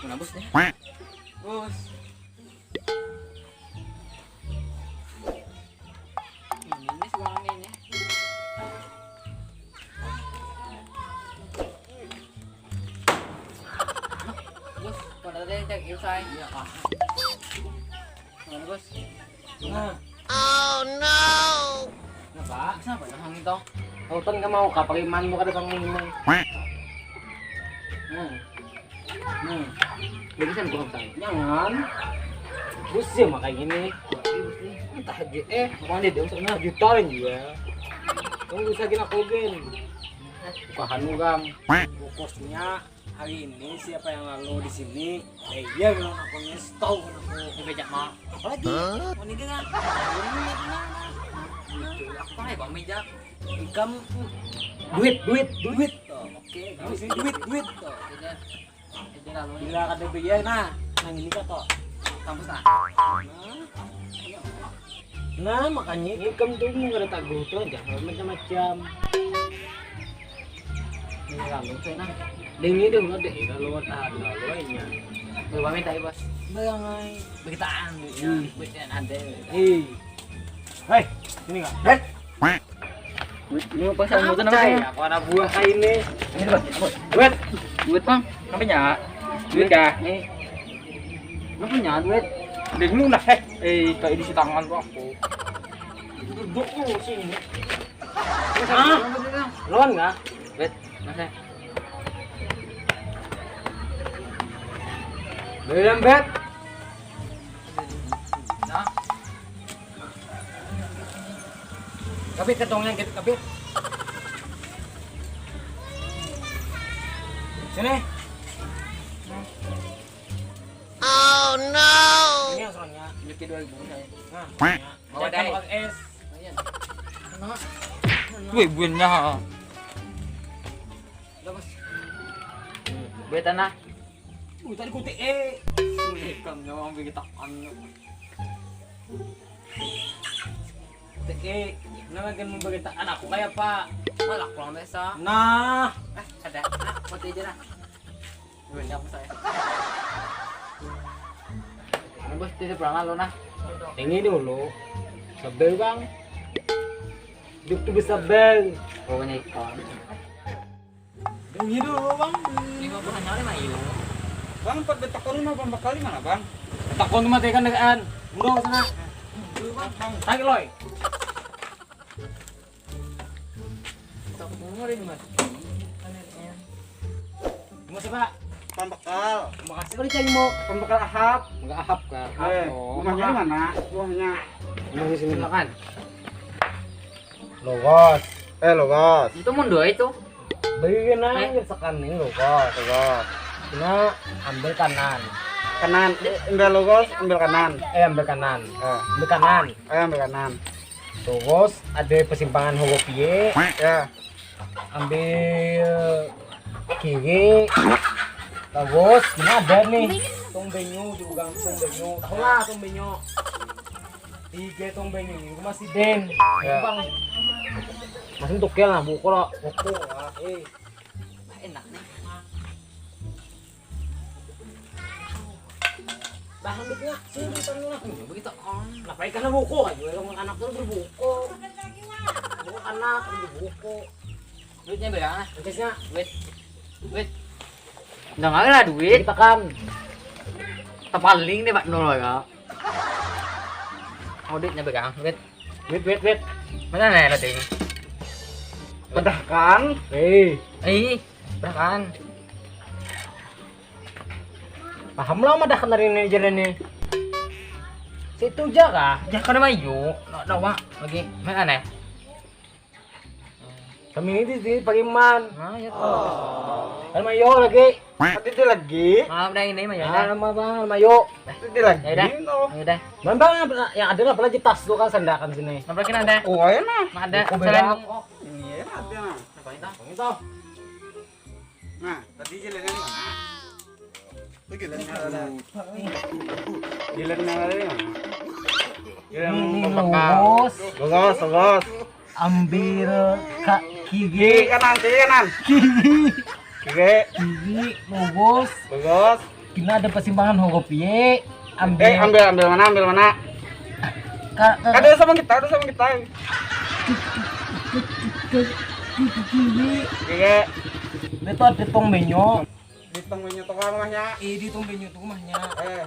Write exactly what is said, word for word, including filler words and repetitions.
Mana bos nih? Bos. Ini nih suaranya ini. Bos, pada tadi cek usai. Iya, ah. Mana bos? Nah. Oh no. Kenapa? Kenapa ya hang itu? Tautan gak mau kapal iman bukan ada sama ini. Hmm. Hmm. Jadi kan kurang sayang. Jangan. Bus ya makanya ini. Entah aja eh. Mau dia dia usah juta aja. Kamu bisa gini aku gen. Bukahan orang. Pokoknya hari ini siapa yang lalu di sini? Eh iya bilang aku nyes tahu aku. Ini bejak mah. Apalagi? Mau ini kan? Ini gimana? Itu apa ya bang meja? Income. Duit, duit, duit. Tuh, oke. Habis ini duit, duit. Tuh, jadi jadi lalu bila kada bayar nah, nang ini kata. Kampus nah. Nah, makanya income tuh mun kada taguh tuh jangan macam-macam. Ini rambut saya nah. Ding ini dulu deh, kita luar tahan dulu ini. Berapa minta ya bos? Berangai. Beritaan. Hmm. Beritaan ada. Hei. Hei, ini enggak? Hei. Ini pasang motor apa cai? Apa anak buah kayak ini? Ini bos, bos. Duit. Duit bang. Apa nya? Duit kah? Nih. Apa nya duit? Ding lu nah, eh. Eh, kayak di tangan tuh aku. Duduk lu sini. Ah, lawan nggak? Bet, masa? Beli lembet. Nah. Kabit kantongnya, kabit, kabit. Sini. Oh no. Ini yang serangnya. Ini kedua ibu saya. Nah. Bawa dari es. Wih, buinnya. Udah, Bos. Buat tanah. Uh, tadi kutik eh. Kamu nyawang begitu. Teke, nah lagi memberitaan aku kayak apa? Malah kurang biasa. Nah, eh ada, ah, mati aja lah. Duitnya aku saya. Ini bos tidak pulang lalu nah. Ini dulu. Sebel bang. Hidup tuh bisa bang. Pokoknya ikon. Ini dulu bang. Lima puluh hanya lima yuk. Bang, empat betak rumah bang bakal mana bang? Takon tuh mati kan dekaan. Mundur sana. Dulu bang, bang. Tarik loy. Tak mau ada di mati. Mau siapa? Pembekal. Makasih kali cari mau. Pembekal ahap. Enggak ahap kan? Eh, oh, rumahnya di mana? Rumahnya. Rumahnya sini. Silakan. Logos. Eh, logos. Itu mundur itu. Bagi kena eh. Sekan ini logos. Logos. Kena ambil kanan. Kanan. Eh, ambil logos, ambil kanan. Eh, ambil kanan. Eh. Ambil kanan. Eh, ambil kanan. Logos ada persimpangan Hogopie. Ya. Ambil kiri. Logos, ini ada nih. Tong Benyu juga, Tong Benyu. Tahu lah Tong Benyu. Tiga tong banyu ini masih den. Ya. Bang. Masih tukel lah buku lah. Buku lah. Eh. Enak nih. Bahan duitnya sini kan lah. Begitu on. Kenapa ikan buku aja orang anak tuh berbuku. Buku anak berbuku. Duitnya berapa? Duitnya duit. Duit. Jangan lah duit. Kita kan. Terpaling nih Pak Nol ya. Auditnya pegang, wait. Wait, wait, wait. Mana nih rating? Padahkan. Eh. Eh, padahkan. Paham lah madahkan dari ini jalan nih. Situ aja kah? Ya kada mayu. Nak dawa lagi. Mana nih? Kami ini di sini pariman. Nah, ya. Kan mayo lagi. Tadi dia lagi. Maaf dah ini mah ya. Ah, nama bang mayo. Tadi dia lagi. Ya udah. Ya udah. Bang, bang, yang ada apa lagi tas tuh kan sandakan sini. Apa lagi ada? Oh, ya nah. Ada. Selain oh, ini ya ada nah. Apa itu? Itu. Nah, tadi jalannya di mana? Jalannya ada. Jalannya ada di mana? Jalan ini lurus. Lurus, lurus. Ambil ke kiri. Kiri kanan, kiri kanan. Kiri. Kiri. Kiri, lurus. Lurus. Ini ada persimpangan huruf Y. Ambil. Eh, ambil, ambil mana, ambil mana? Ka- ka- Kada sama kita, ada sama kita. Kiri. Oke. Itu ada tong benyo. Di tong benyo tukang rumahnya. Eh, di tong benyo tuh rumahnya. Eh.